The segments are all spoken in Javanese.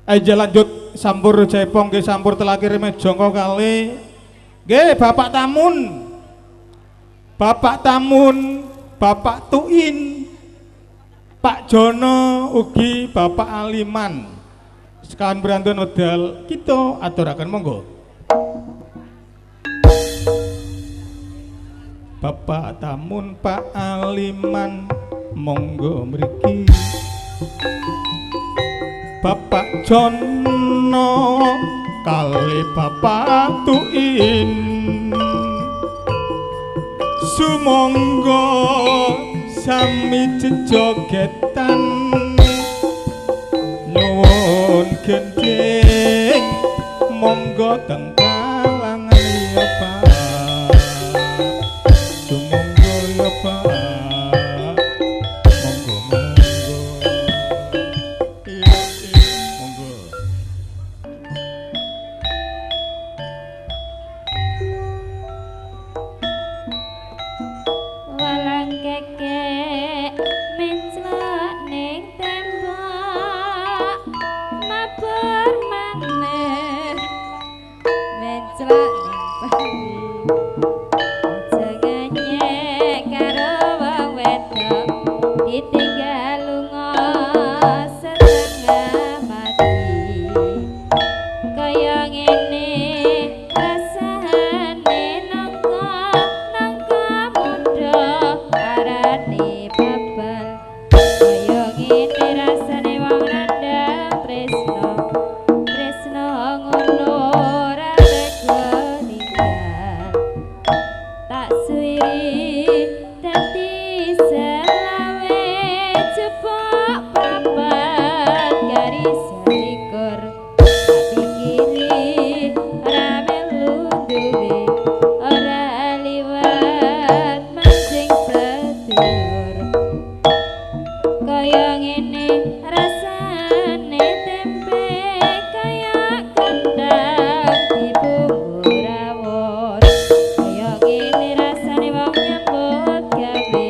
Ayo lanjut sampur jaipong nggih sampur telakir mejongko kali nggih Bapak Tamun. Bapak Tamun, Bapak Tuin, Pak Jono ugi Bapak Aliman. Sekawan berantun wedal kita aturaken monggo. Bapak Tamun, Pak Aliman monggo mriki. Bapak Jono kali Bapak Tuin sumangga sami jejogetan nyuwun gendhing monggo teng kalangan ya Pak, sumangga ya Pak, monggo monggo iya iya monggo. Walang kekek menclok ning tembok mabur maneh menclok ning pari aja nganyek karo wong wedok ditinggal lunga setengah mati kaya ngene rasane nangka nangka muda arane babal kaya ngene rasane wong nandhang tresno tresno ngono ora tega ninggal tak suwiri dadi selawe jebok papat garis selikur tak pikiri ora melu duwe ora liwat mancing sedulur kaya ngene rasane tempe kaya kendang dibumbu rawon kaya ngene rasane wong nyambut gawe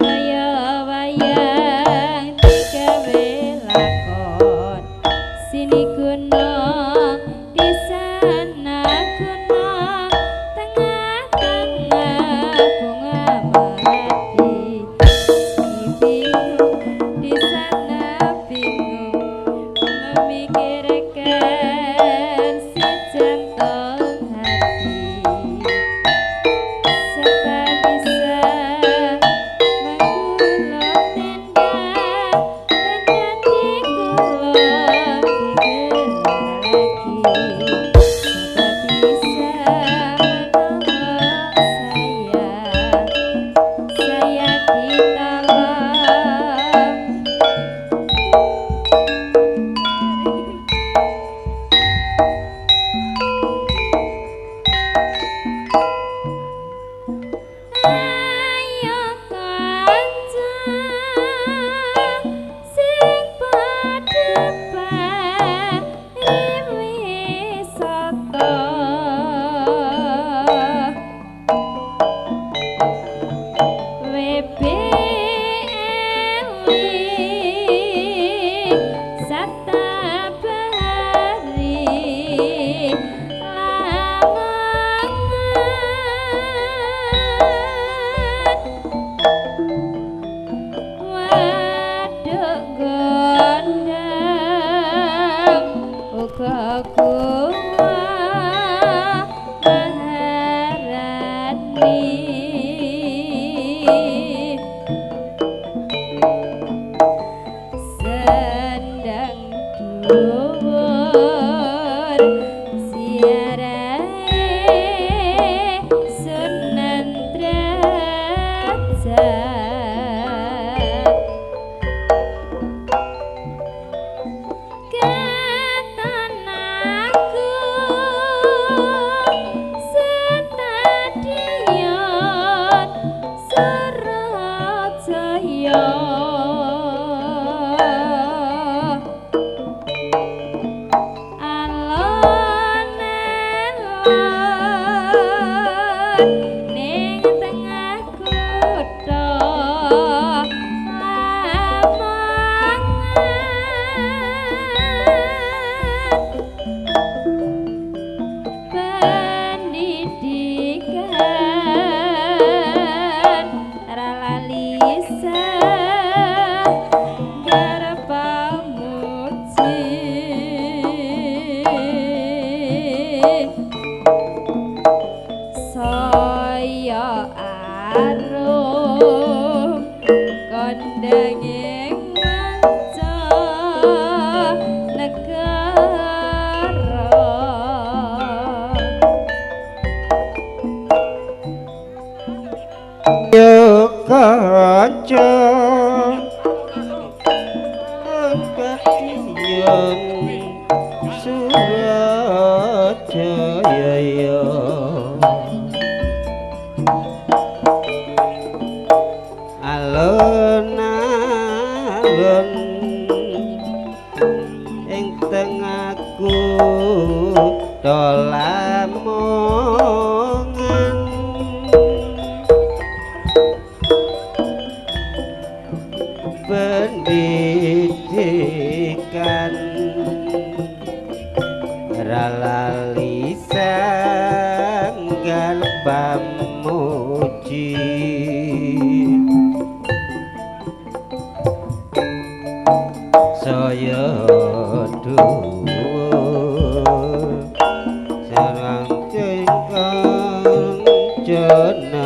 kaya wayang digawe lakon sini gunung di sana gunung tengah-tengah bunga melati bingung di sana bingung memikirkan si jantung hati siapa bisa menggulung tenda tenda digulung digelar lagi siapa bisa menolong saya ditolong. Ayo kanca sing padha pariwisata WBLI Satabari Lamongan Waduk Gondang uga gua Maharani Sendang dhuwur siarahe Sunan Drajat katon aku stadion Surajaya alon-alon ning tengah kutha Lamongan. Negara. Yo kaca katiyen Surajaya alun-alun ing tengah kutha Lamongan pendidikan ralali sanggal pamuji saya dhuwur sarang cengkang jenegara.